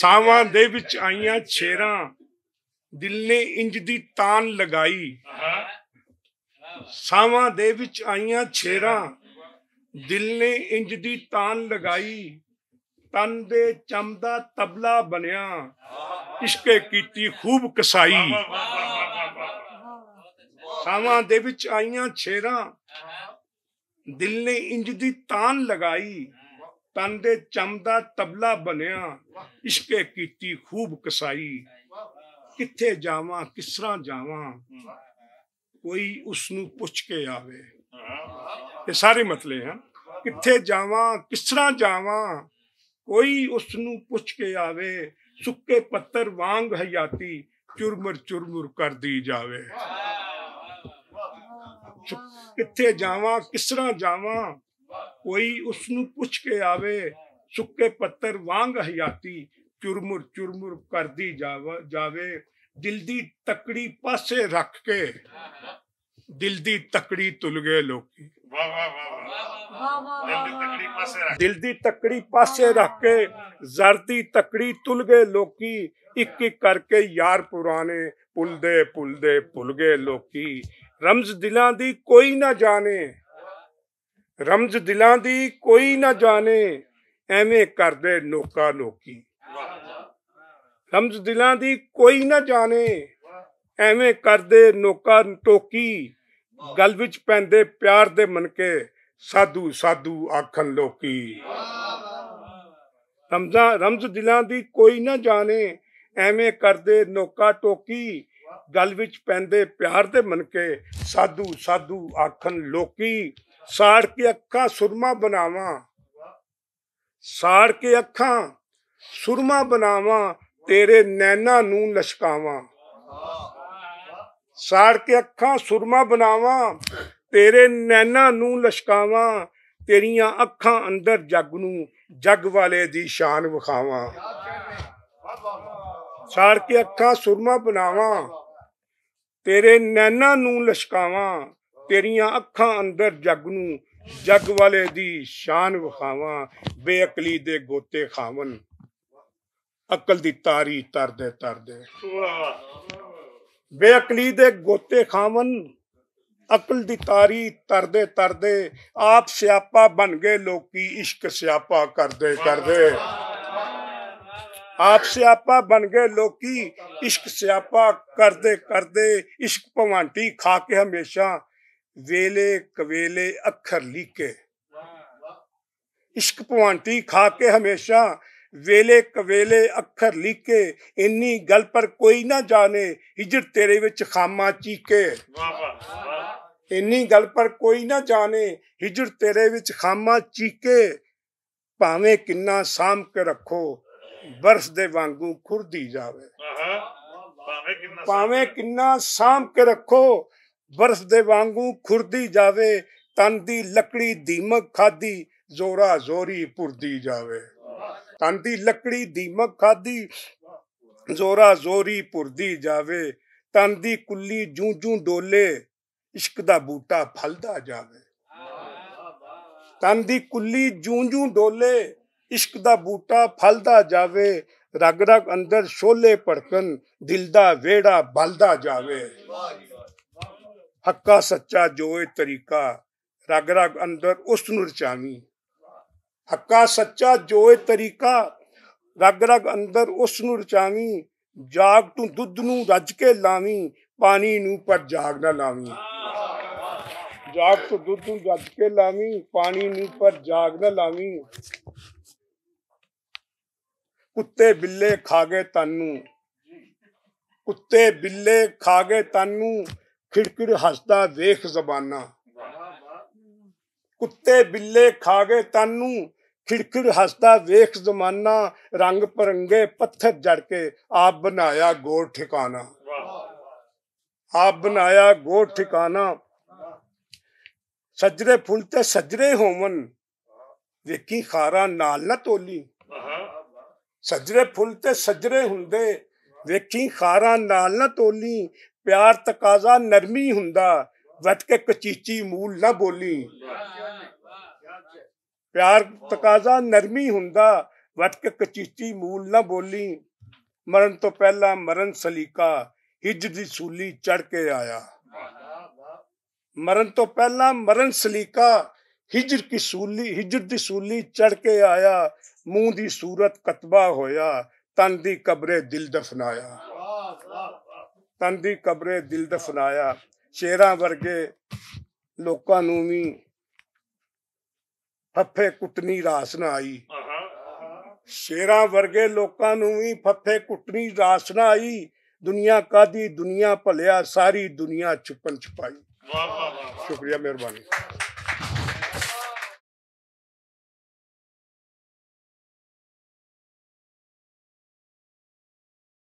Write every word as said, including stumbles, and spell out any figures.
ساواں دے وچ آئیاں چھیراں، دل نے انج دی تان لگائی۔ ساواں دے وچ آئیاں چھیراں، دل نے انج دی تان لگائی۔ تن دے چم دا تبلا بنیا، عشق کیتی خوب کسائی۔ ساواں دے وچ آئیاں چھیراں، دل نے انج دی تان لگائی۔ تن دے چم دا تبلا بنیا، عشق کیتی خوب کسائی۔ کتھے جاواں، کس طرح جاواں، کوئی اس نوں پچھ کے آوے۔ یہ سارے مطلب ہیں۔ کتھے جاواں، کس طرح جاواں، کوئی اس نوں پچھ کے آوے۔ سکے پتر وانگ حیاتی چرمر چرمر کر دی جاوے۔ کتھے جاواں، کس طرح جاواں، کوئی اس نوں پچھ کے آوے۔ سکے پتر وانگ حیاتی چرمر چرمر کر دی جاوے۔ دل دی تکڑی پاسے رکھ کے، دل دی تکڑی تل گئے لوکی۔ دل دی تکڑی پاسے رکھ کے، زر دی تکڑی تل گئے لوکی۔ اک اک کر کے یار پرانے پل دے پل دے پل گئے لوکی۔ رمز دلاں دی کوئی نہ جانے، رمز دلاں دی کوئی نہ جانے، ایویں کردے نوکا نوکی۔ رمز دلاں دی کوئی نہ جانے، ایویں کردے نوکا ٹوکی۔ گل وچ پیندے پیار دے منکے، سادھو سادھو آکھن لوکی۔ رمزاں رمز دلاں دی کوئی نہ جانے، ایویں کردے نوکا ٹوکی۔ گل وچ پیندے پیار دے منکے، سادھو سادھو آکھن لوکی۔ ساڑ کے اکھاں سرما بناواں، ساڑ کے اکھاں سرما بناواں، تیرے نینا نوں لشکاواں۔ ساڑ کے اکھاں سرما بناواں، تیرے نینا نوں لشکاواں۔ تیریاں اکھاں اندر جگ نوں، جگ والے دی شان وکھاواں۔ ساڑ کے اکھاں سرما بناواں، تیرے نینا نوں لشکاواں۔ تیریاں اکھاں اندر جگ نوں، جگ والے دی شان وکھاواں۔ بے عقلی دے گوتے کھاون، عقل دی تاری تردے تردے۔ بے عقلی دے گوتے کھاون، عقل دی تاری تردے تردے۔ آپ سیاپا بن گئے لوکی، عشق سیاپا کردے کردے۔ آپ سیاپا بن گئے لوکی، عشق سیاپا کردے کردے۔ عشق پوانٹی کھا کے ہمیشہ، ویلے کویلے اکھر لیکے۔ عشق پوانٹی کھا کے ہمیشہ، ویلے کویلے اکھر لیکے۔ اینی گل پر کوئی نہ جانے، ہجر تیرے وچ خامہ چیکے۔ اینی گل پر کوئی نہ جانے، ہجر تیرے وچ خامہ چیکے۔ پاویں کنا سام کے رکھو، برف دے وانگوں کھردی جاوے۔ پاویں کنا سام کے رکھو، برف دے وانگوں کھردی جاوے۔ تن دی لکڑی دیمک کھادی، زورا زوری پردی جاوے۔ تن دی لکڑی دیمک کھادی، زورا زوری پردی جاوے۔ تن دی کلی جوں جوں ڈولے، عشق دا بوٹا پھلدا جاوے۔ تن دی کلی جوں جوں ڈولے، عشق دا بوٹا پھلدا جاوے۔ رگ رگ اندر شولے پڑکن، دل دا ویڑا بلدا جاوے۔ حقا سچا جو اے طریقہ، رگ رگ اندر اس نوں رچاویں۔ حقا سچا جو اے طریقہ، رگ رگ اندر اس نوں رچاویں۔ جاگ توں دودھ نوں رج کے لاویں، پانی نوں پر جاگ نہ لاویں۔ جاگ توں دودھ نوں رج کے لاویں، پانی نوں پر جاگ نہ لاویں۔ کتے بلے کھا گئے تانوں، کتے بلے کھا گئے تانوں، کھڑکھڑ ہسدا ویکھ زمانہ۔ کتے بلے کھا گئے تانوں، کھڑکھڑ ہسدا ویکھ زمانہ۔ رنگ پرنگے پتھر جڑ کے، آپ بنایا گور ٹھکانہ۔ آپ بنایا گور ٹھکانہ۔ سجرے پھل تے سجرے ہوون، ویکھی خاراں نال نہ تولی۔ سجرے پھل تے سجرے ہوندے، ویکھی خاراں نال نہ تولی۔ پیار تقاضا نرمی ہوندا، وٹ کے کچیچی مول نہ بولی۔ پیار تقاضا نرمی ہوندا، وٹ کے کچیچی مول نہ بولی۔ مرن تو پہلا مرن سلیقہ، ہجر دی سولی چڑھ کے آیا۔ مرن تو پہلا مرن سلیقہ، ہجر کی سولی، ہجر دی سولی چڑھ کے آیا۔ منہ دی صورت کتبہ ہویا، تن دی قبرے دل دفنایا۔ تن دی قبرے دل دفنایا۔ شیراں ورگے لوکاں نوں وی پھپھے کٹنی راس نہ آئی۔ شیراں ورگے لوکاں نوں وی پھپھے کٹنی راس نہ آئی۔ دنیا کادی دنیا بھلیا، ساری دنیا چھپن چھپائی۔ شکریہ، مہربانی۔